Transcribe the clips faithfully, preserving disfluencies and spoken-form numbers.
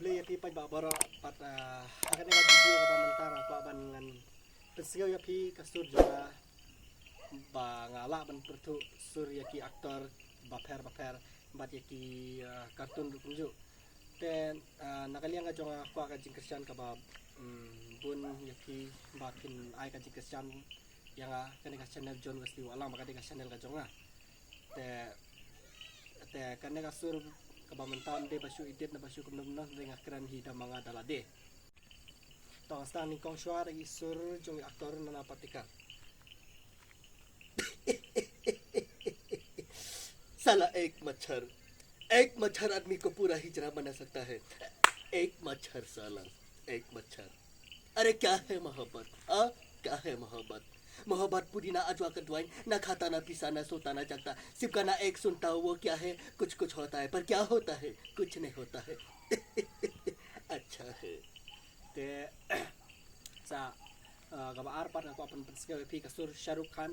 Ïa phi paidbah baroh pat, ah, ha kane ka video kaba mynta nga kwah ban ngan pynsngew ïa phi ka sur jong nga ba nga lah ban pyrthuh sur ïa ki actor bapher bapher bad ïa ki, ah, cartoon ruh kumjuh. Te, ah, na ka liang ka jong nga kwah ka jingkyrshan kaba, mm, bun ïa phi ba phin ai ka jingkyrshan ïa nga, kane ka channel John Wesley Wahlang ba ka dei ka channel ka jong nga. Te, te kane ka sur kaba mynta ym dei ba shu edit ne ba shu kumno kumno, te nga kren hi da ma nga da lade. To, sdang nyngkong shuwa da i sur jong i actor Nana Patekar. साला एक मच्छर, एक मच्छर आदमी को पूरा हिजड़ा बना सकता है। एक मच्छर साला, एक मच्छर। अरे क्या है मोहब्बत? आ? क्या है मोहब्बत? मोहब्बत पुदीना अजवा का दवाई, ना खाता ना पीसा ना सोता ना जगता, सिर्फ गाना एक सुनता हूँ, वो क्या है? कुछ कुछ होता है, पर क्या होता है? कुछ नहीं होता है। अच्छा है। Te, sa, uh, kaba ar pat nga kwah pynsngew ïa phi ka sur Shah Rukh Khan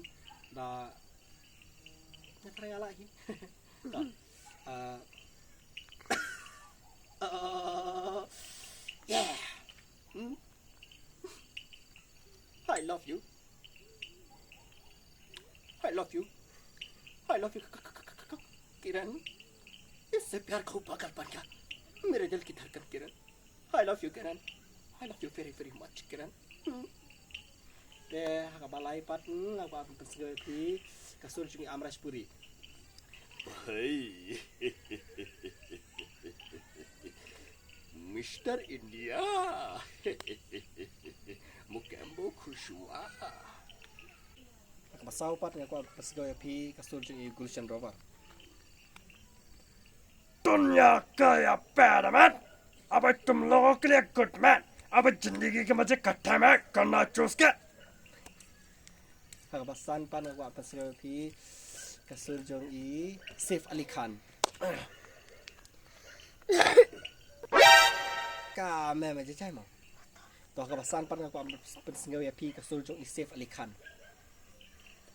ba nga trai ala hi. To, uh, uh, yeah. Hmm? I love you. I love you. I love you, Kiran. इससे प्यार को पागल बन गया मेरे दिल की धड़कन, किरण। I love you, Kiran. I love you very, very much, Kiran. Hmm. Te ha kaba lai pat, hmm, nga kwah pynsngew ïa phi ka sur jong i Amrish Puri. Hey. Mister India. Mukembo Khushua. Ha kaba saw pat nga kwah pynsngew ïa phi ka sur jong i Gulshan Grover. दुनिया का ये पैरामैन, अब तुम लोगों के लिए गुड मैन, अब जिंदगी के मजे कट्ठे में करना चूस के. Ha kaba san pat nga kwah pynsngew ïa phi ka sur jong i Saif Ali Khan. Ka me me jai mo. To ha kaba san pat nga kwah pynsngew ïa phi ka sur jong i Saif Ali Khan.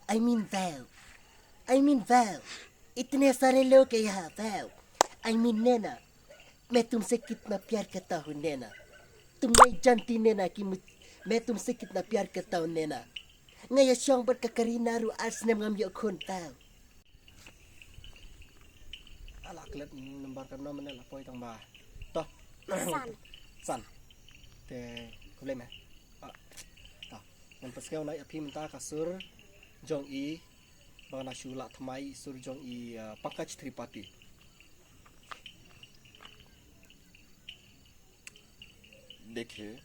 I mean, wow. I mean, wow. इतने सारे लोग हैं यहाँ, wow. I mean, नैना, मैं तुमसे कितना प्यार करता हूँ, नैना. तुम नहीं जानती, नैना, कि मुझ-, मैं तुमसे कितना प्यार करता हूँ, नैना. Nga ïa shong bad ka Kareena ruh ar snem ngam ïoh khun, wow. Ala klet number ka nom ne la poi tang ba. To. San. San. Te khublei me. Ah. To. Ngan pynsngew na ïa phi mynta ka sur jong i ba nga shu lah thymmai, sur jong i, uh, Pankaj Tripathi. देखिए,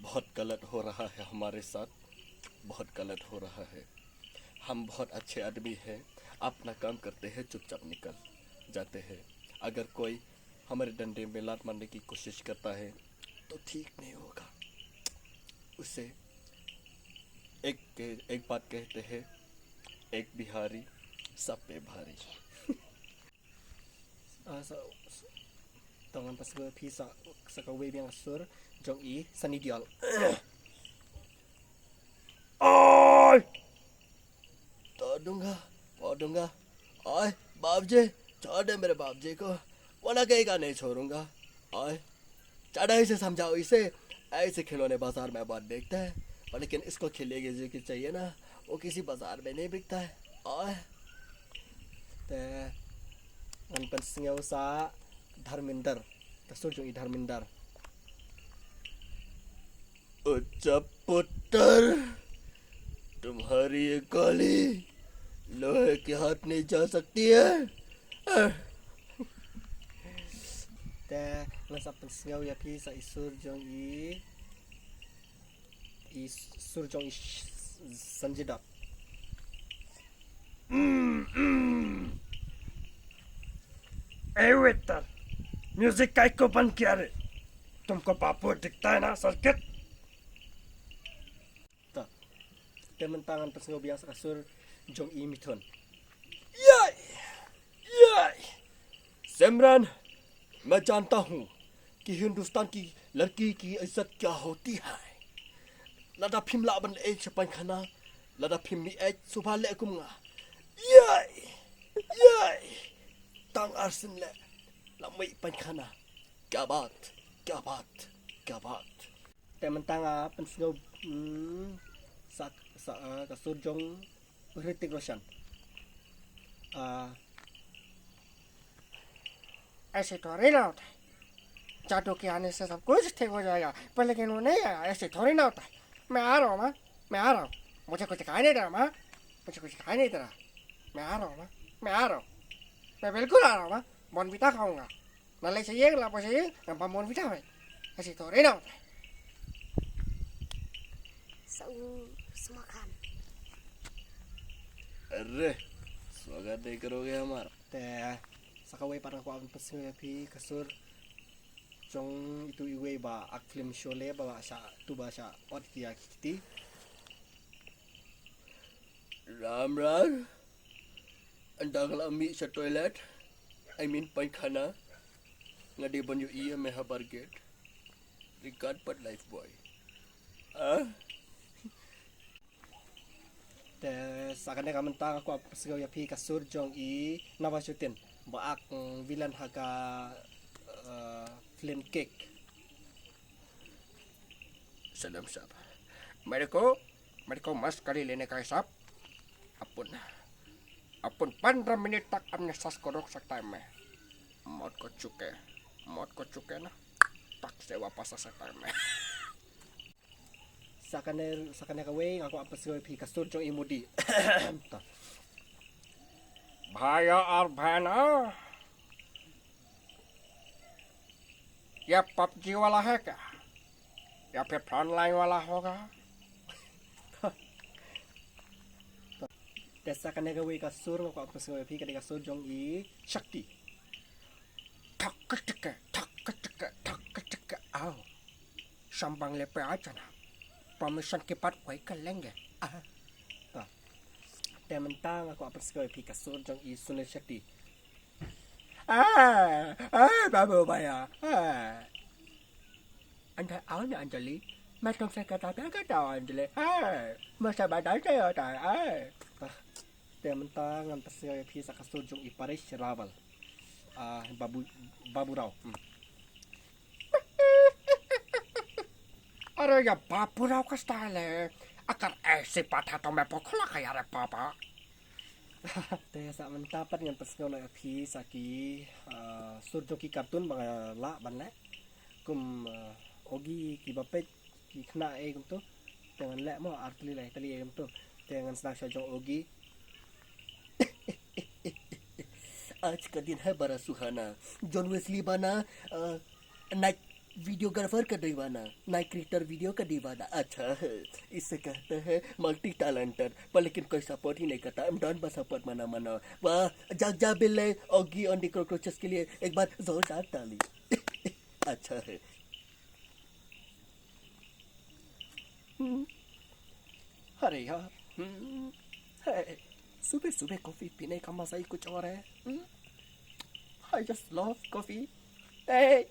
बहुत गलत हो रहा है हमारे साथ, बहुत गलत हो रहा है। हम बहुत अच्छे आदमी हैं, अपना काम करते हैं, चुपचाप निकल जाते हैं। अगर कोई हमारे डंडे में लात मारने की कोशिश करता है, तो ठीक नहीं होगा। उसे एक, एक बात कहते हैं, एक बिहारी सब पे भारी। Ah, sa, sa, to ngan pynsngew ïa phi sa, sa kawei biang ka sur jong i Sunny Deol. ओए! छोड़ूंगा, छोड़ूंगा। ओए, बाप जी, छोड़ दे मेरे बाप जी को, वरना कहीं का नहीं छोड़ूंगा। ओए, चढ़ाई से समझाओ इसे, ऐसे खिलौने बाजार में बहुत बिकते हैं, पर लेकिन इसको खिलौने जो कि चाहिए ना, वो किसी बाजार में नहीं बिकता है। ओए। Te ngan pynsngew sa Dharminder, ka sur jong i Dharminder. अच्छा पुत्र, तुम्हारी ये गोली लोहे के हाथ नहीं जा सकती है। Te ngan sa pynsngew ïa phi sa i sur jong i, i sur jong i Sanjay Dutt. ए वेटर, म्यूजिक काय को बंद किया रे? तुमको बापू दिखता है ना, सर्किट? Ta. Te mynta ngan pynsngew biang sa ka sur jong i Mithun. Yai! Yai! Simran, मैं जानता हूँ कि हिंदुस्तान की लड़की की इज्जत क्या होती है। Lada phim lah ban leh sha painkhana, lada phim mih eh, sngewbha leh kum nga. Yai! Yai! Tang arsien leh la mih painkhana. क्या बात? क्या बात, क्या बात. Te mynta nga pynsngew, hmm, sa, sa, eh, ka sur jong Hrithik Roshan. Ah, ऐसे थोड़ी ना होता है। जादू के आने से सब कुछ ठीक हो जाएगा, पर लेकिन वो नहीं आया। ऐसे थोड़ी ना होता है। मैं आ रहा हूँ माँ, मैं आ रहा हूँ। मुझे कुछ दिखाई नहीं दे रहा माँ, मुझे कुछ दिखाई नहीं दे रहा। मैं आ रहा हूँ माँ, मैं आ रहा हूँ, मैं बिल्कुल आ रहा हूँ माँ। बॉर्नवीटा खाऊंगा। Nalai sa ïing la pa sa ïing nampa mon vita bai. Asi to reno. Sa u smakan. अरे, स्वागत नहीं करोगे हमारा? Te sa kawei pat nga kwah ban pynsngew ïa phi ka sur jong itu iwei ba act film Sholay ba, ba sha tu ba sha ot ki ïa ki kti. राम राम। Ynda nga la mih sha toilet, I mean paikhana, nga dei ban ïohi ïa me habar gate. Regard pat, life boy. Ah? Te sa kane ka mynta nga kwah pynsngew ïa phi ka sur jong i Nawazuddin ba act, mm, villain ha ka, eh, film Kick. सनम साहब, मेरे को, मेरे को मस्करी लेने का हिसाब। अपन, अपन पंद्रह मिनट तक अपने सांस को रोक सकता है मैं। मौत को छू के, मौत को छू के ना, टक से वापस आ सकता है मैं। Sa kane, sa kane kawei nga kwah pynsngew ïa phi ka sur jong i Modi. Ta. भाइयों और बहनों, ये पबजी वाला है क्या? या फिर फ्रंटलाइन वाला होगा? Te sa kane kawei ka sur nga kwah pynsngew ïa phi ka dei ka sur jong i Shakti. Thak ka tik ka, thak ka tik ka, thak ka tik ka. Aw. Sambang lepe aja na. Permission ke baad वही कर लेंगे. Ah. Ta. Te mynta nga kwah pynsngew ïa phi ka sur jong i Sunil Shetty. Ah, ah, babu baya. Ah. अंदर आओ ना अंजलि, मैं तुमसे कहता था, कहता हूँ अंजलि। हाँ, मुझसे बात नहीं होता है। हाँ। Te mynta ngan pynsngew ïa phi sa ka sur jong i Paresh Rawal. Ah, Babu, Babu Rao. Hmm. अरे ये बाबूराव का स्टाइल है। अगर ऐसी बात है तो मैं बौखला गया रे बाबा। Te sa mynta pat ngan pynsngew noh ïa phi sa ki, ah, sur jong ki cartoon ba nga lah ban leh. Kum, ah, Oggy, ki ba peit, ki khynnah ei kumto. Te ngan leh mo ar tylli lai tylli ei kumto. Te ngan sdang sha jong Oggy. आज का दिन है बड़ा सुहाना। जॉन वेस्ली बना, अ, नाइट वीडियोग्राफर का दीवाना, नाइट क्रिएटर वीडियो का दीवाना। अच्छा है, इसे कहते हैं मल्टी टैलेंटेड। पर लेकिन कोई सपोर्ट ही नहीं करता। I'm done बस सपोर्ट मना मना। वाह, जाग जा बिल्ले, ऑगी ऑन द कॉकरोचेस के लिए एक बार जोरदार ताली। अच्छा है। हम्म। अरे यार, हम्म, है, सुबह सुबह कॉफी पीने का मजा ही कुछ और है। हम्म। I just love coffee। ए,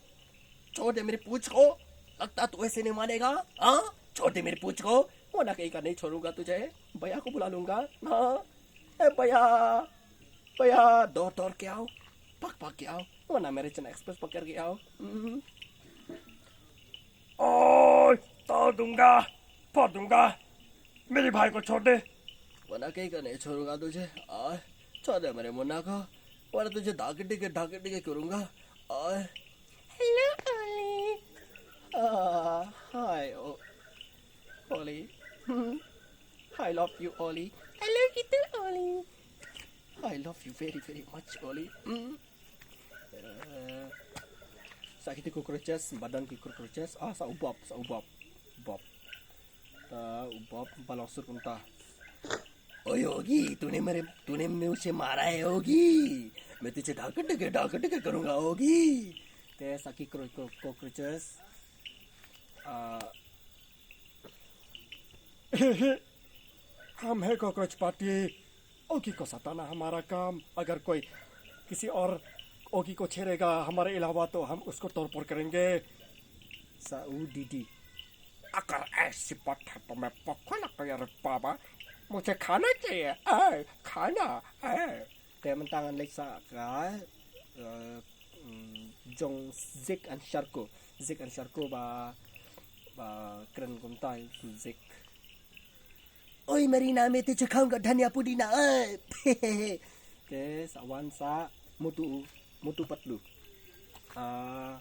छोड़ दे मेरी पूंछ को। लगता तू ऐसे नहीं मानेगा। हाँ, छोड़ दे मेरी पूंछ को। वरना कहीं का नहीं छोड़ूंगा तुझे। भैया को बुला लूंगा। हाँ। ए भैया, भैया, दौड़ दौड़ के आओ, भाग भाग के आओ, वरना मेरे चेन्नई एक्सप्रेस पकड़ के आओ। हम्म। ओए, तोड़ दूंगा, फोड़ दूंगा, मेरे भाई को छोड़ दे। वरना कहीं का नहीं छोड़ूंगा तुझे। ओए, छोड़ दे मेरे मुन्ना को, वरना तुझे धाक टिके, धाक टिके करूंगा। ओए। Hello, Oli. Ah, hi, O-, Oli. Hmm. I love you, Oli. I love you too, Oli. I love you very, very much, Oli. Hmm. Eh, sa kiti cockroaches, ba don ki cockroaches. Ah, sa u Bob, sa u Bob. Bob. Ta u Bob, ba long sur kumta. ओए ओगी, तूने मेरे, तूने मुझे मारा है ओगी। मैं तुझे धाक टिके, धाक टिके करूंगा ओगी। Te sa ki cro-, cro-, cockroaches. Ah. हम है कॉकरोच पार्टी। ओगी को सताना हमारा काम। अगर कोई किसी और ओगी को छेड़ेगा हमारे अलावा, तो हम उसको तोड़फोड़ करेंगे। Sa u Didi. अगर ऐसी बात है तो मैं बौखला गया रे बाबा। मुझे खाना चाहिए। ए, खाना। ए। Te mynta ngan leit sa ka, eh, mm, Jong Zik and Sharko. Zik and Sharko ba, ba kren kumta, Zik. Oi Marina, main tu chakang ka dhania pudina, eh. Te sa wan sa Motu, Motu Patlu. Ah,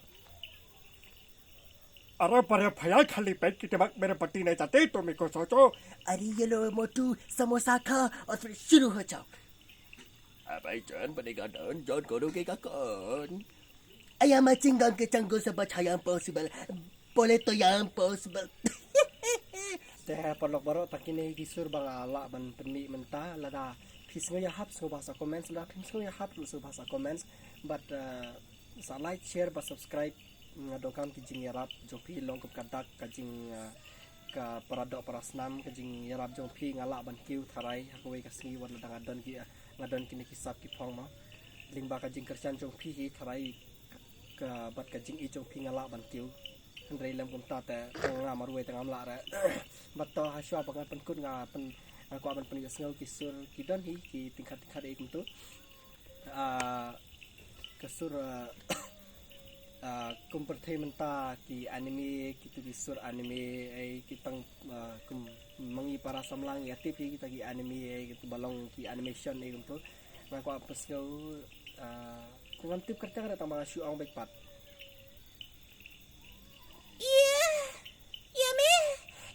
अरे बड़े भैया, खाली पेट की टमक मेरे पति नहीं जाते, तो मेरे को सोचो। अरे ये लो मोटू, समोसा खा और फिर शुरू हो जाओ। अबे जान बनेगा डॉन, जॉन करो के का कौन? Ayam macing gam kecang go sebab hayam possible. Boleh to yang possible. Te paralok baroh, tang kine ki sur ba nga lah ban pynmih mynta. Lada phi sngew ïahap, sngewbha sa comments, lada phim sngew ïahap ruh sngewbha sa comments. But uh, sa like, share bad subscribe. Nga donkam ki jingïarap jong phi, long kum ka dak ka jing, uh, ka para doh para snam, ka jingïarap jong phi nga lah ban kiew tharai ha kawei ka sngi wat lada nga don ki, uh, nga don kine ki sap ki phong mo. Lyngba ka jingkyrshan jong phi hi tharai ka, bad ka jingïeit jong phi nga lah ban kiew. Hynrei lem kumta te nga marwei te ngam lah re. Bad to ha shuwa ba ngan pynkut nga pyn, nga kwah ban pynïasngew ki sur ki don hi ki tyngkhat tyngkhat ei kumto. Ah, ka sur, ah, ah, kum pyrthei mynta ki anime, kitu ki sur anime ei ki tang, ah, kum mangi para samla ïa tip hi kita ki anime ei kitu ba long ki animation ei kumto. Nga kwah pynsngew, ah, ngam tip kyrteng re tang ba nga shu ong beit pat. Ïa, ïa me,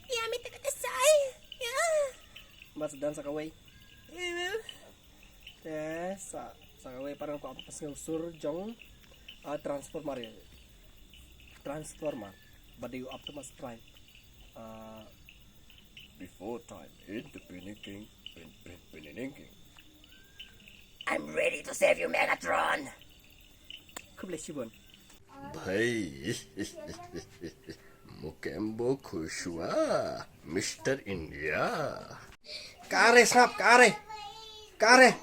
ïa me te kata sai. Ïa. Bad sa don sa kawei. Ïa. Te sa, sa kawei pat nga kwah pynsngew sur jong, ah, Transformer ïa. Transformer. Bad ïa Optimus Prime. Ah, before time in the beginning, in, in, beginning. I'm ready to save you, Megatron. Khublei shibun. भाई, मुकेम्बो खुश हुआ, मिस्टर इंडिया। Kare sngap, kare. Kare.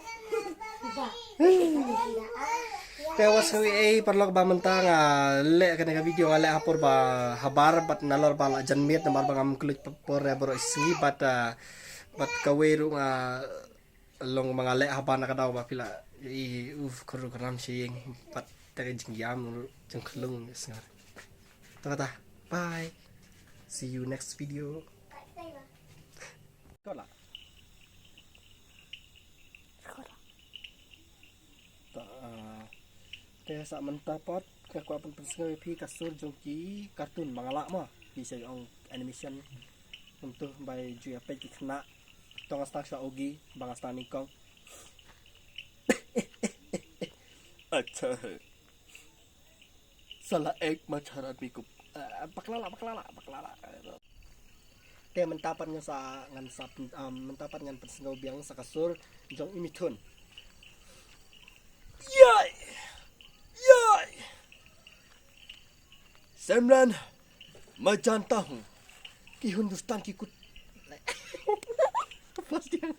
Te wat sngew ei paralok ba mynta nga leh kane ka video nga leh ha por ba habar bad nalor ba la jan miet namar ba ngam kylluid por re baroh sngi bad, ah, bad kawei ruh nga long ba nga leh habar na ka daw ba phi la i uf kru kram shi ïing bad te ka jingïam ruh jingkhlung sngar. Ta kata. Bye. See you next video. Ko la. Ta, ah, te sa mynta pat nga kwah pyn pynsngew ïa phi ka sur jong ki cartoon ba nga lah mo. Ki sa ong animation. Kumto ba ju ïa peit ki khynnah. To nga sdang sha Ogi ba nga sdang nyngkong. Acha hai. Sala ek machar aadmi ko, eh, baklala, baklala, baklala. Te mynta pat ngan sa, ngan sa, um, mynta pat ngan pynsngew biang sa ka sur jong i Mithun. Yai! Yai! Semlan, majan tahu. Ki Hindustan ki kut. Pas dia.